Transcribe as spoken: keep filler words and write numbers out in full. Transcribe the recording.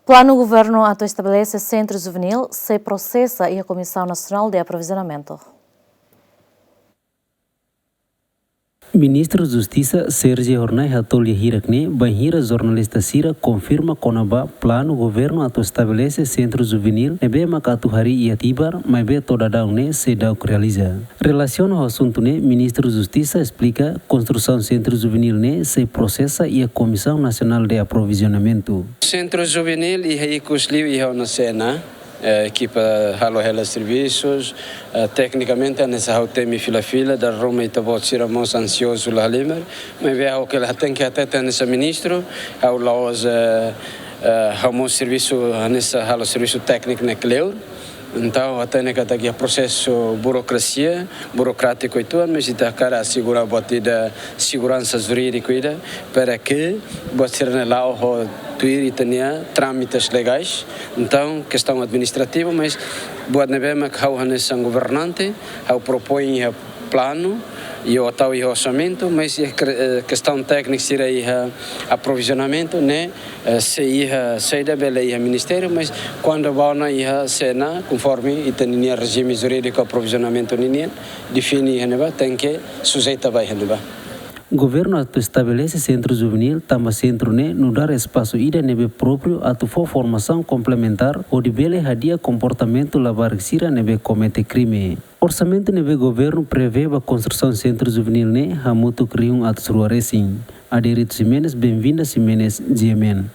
Planu governu atu estabelese sentru juvenil sei prosesa iha Komisaun Nasionál de Aprovizionamentu. Ministru Justisa Sergio Hornai hato'o lia hirak ne'e bainhira jornalista sira konfirma kona-ba planu governu atu estabelese sentru juvenil ne'ebé mak atu harii iha Tibar, maibé to'o daudaun ne'e seidauk realiza. Relasiona ho asuntu ne'e, Ministru Justisa esplika konstrusaun sentru juvenil ne'e sei prosesa iha Komisaun Nasionál de Aprovizionamentu. Sentru juvenil iha ikus liu iha ona Sena, eh, ekipa halo hela servisus, eh, teknikamente hanesan ha'u temi fila-fila, dala ruma ita-boot sira mós ansiozu la halimar, maibé ha'u kela tenke hatete hanesan ministru, ha'u la'ós, eh, eh, ha'u mós servisu hanesan halo servisu tékniku ne'e kleur. Entaun, hatene katak iha prosesu burokrasia, burokrátiku uitoan, mas ita hakarak asegura buat ida seguransa jurídiku ida, para que buat sira-ne'e la'o ho tuir ita-nia trámites legais. Entaun, kestaun administrativu, mas buat ne'ebé mak ha'u hanesan governante, ha'u propoin iha planu, i ha'u tau iha orsamentu, mas iha kre-, eh, kestaun tékniku sira iha aprovizionamentu ne'e, eh, sei iha, saida bele iha ministériu, mas kuandu ba ona iha Sena, konforme ita-nia rejime jurídiku aprovizionamentu ninian, define iha ne'ebá, tenke sujeita ba iha ne'ebá. Governu atu estabelese sentru juvenil tanba sentru ne'e nu'udar espasu ida ne'ebé própriu atu fó formasaun komplementár hodi bele hadi'a komportamentu labarik sira ne'ebé komete krime. Orsamentu ne'ebé governu prevee ba konstrusaun sentru juvenil ne'e hamutuk rihun atus rua resin. Aderito Ximenes, Benvinda Ximenes, G M N.